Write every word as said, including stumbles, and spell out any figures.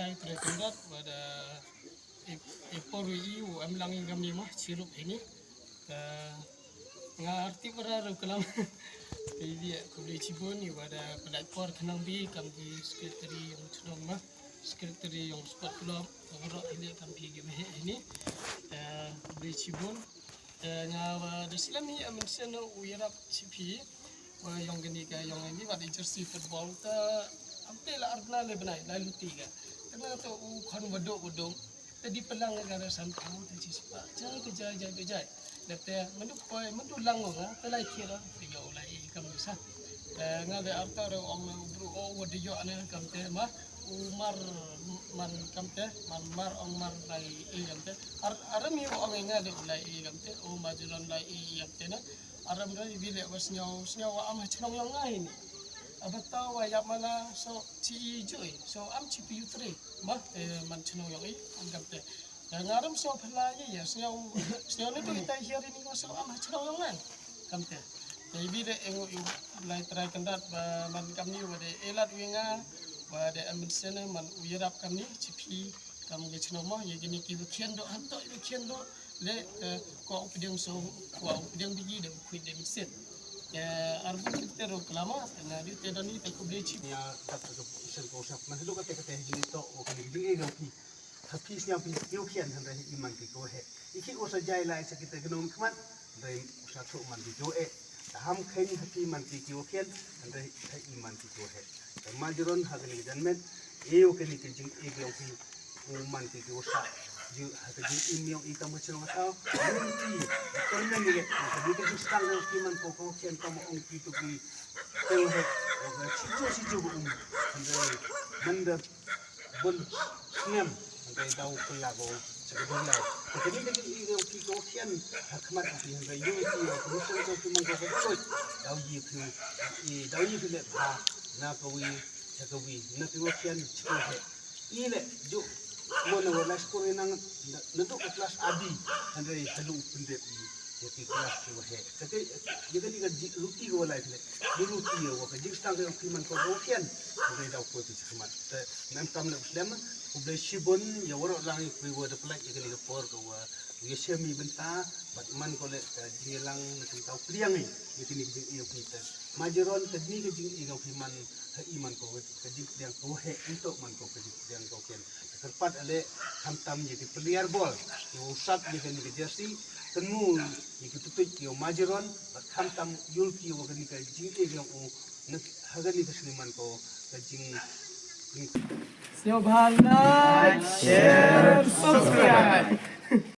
Ai, trai kyndat, ba da e, e por wi i u em lang i kam ni mah, chirup ini. Ka nga arti para ru kalam. Te i dia khublei chibun i ba da pynlait por khnang bi kam ki secretary yong chnong mah, secretary yong sport club, ka warok i dia kam ki ki mah ini. Te khublei chibun. Te nga ba da slem hi amen sien u yarap chi phi. Wa yong kani ka yong ini wat i jersey football ta amte la arbna le bnai la luti ka. Tena to u khon wadok wadok. Te di pelang ka da san pau te chi spa. Jai ka jai jai ka jai. Dep te mendu poi mendu lang nga te lai kira te yo lai i kam sa. Te nga de arta ro ong u bru o wa de yo ne kam te ma u mar man kam te man mar ong mar lai i kam te. Ar aram i ong nga de lai i kam te o ma julan lai i kam te na. Aram ro i bile wa sñiaw sñiaw wa am ha chnong yong nga ini. Abata wa yap mala so chi i joi so am chi pi utre ma te man chnong yong i am kam te. Ya nga aram sñiaw phala ye ya sñiaw sñiaw ne to i tai hiar ini wa so am ha chnong yong nga kam te. Ya i bile engu yu lai trai kyndat ba man kam ni wa de elat wi nga wa de am sen man u yarap kam ni chi phi. Kam ki chnong mo ye kini ki wa khian do han to i wa khian do le ko u pdiang so ko u pdiang bigi de khoi de mesen. Ar bu te ro klama na di te dani te khublei chi. Ya tak tak sen ko sap man lo ka te ka te ji to o kini ding e ga phi. Ha phi sñiaw phi ki wa khian han re i man ki ko he i ki ko sa jai lai sa ki te gnom khmat. Re u sa tho man ki ko e. Ham khen ha phi man ki ki wa khian han re ha i man ki ko he. Majron ha kini janmet e u kini ki jing e ki ong phi. U man ki ki wa sa ju ha ka jing im yong i kam ka chnong ka tau. Ki permen ni ke ka jing stang yong ki man ko ko khian kam ong ki to ki. Te he o ka chi jo chi jo um han re man da bun snem. Hynrei daw pynlak o sa ka dong lai. Te kani ka jing i ka ki ko khian ha khmat ki hynrei yu ki ko ko sel ko ki man ko ko ko daw yi phi i daw yi phi le ha na ka wi sa ka wi na ki ko khian chi ko he. I le ju mo na wa la skul i nang na duk ka klas abi hynrei halu pyndep i. Ki klas ki wa he. Kate ya kani ka ruti ka wa lai le. Ruti ya wa ka jingstang ka ki man ko ko khian. Ka daw ko ti khmat. Te nan kam le slem. Khublei shibun ya warok lang ya kwi wa da plak ya kani ka por ka wa ya shem i bynta. Bat man ko le ka jinglang na kan tau pliang i. Ya kani ka jing ya kwi te. Majron ka ni ka jing ya kwi man ha i man ko ka jing pliang ko he. Ento man ko ka jing pliang ko khian. Kyrpad ale khamtam ya ki player ball ki wa sap ya kani ka jersey kynmu ya ki tutuj ki wa Majron bad khamtam yul ki wa kani ka jing e yong u na ha kani ka sniman ko ka jing. Sio bhal na.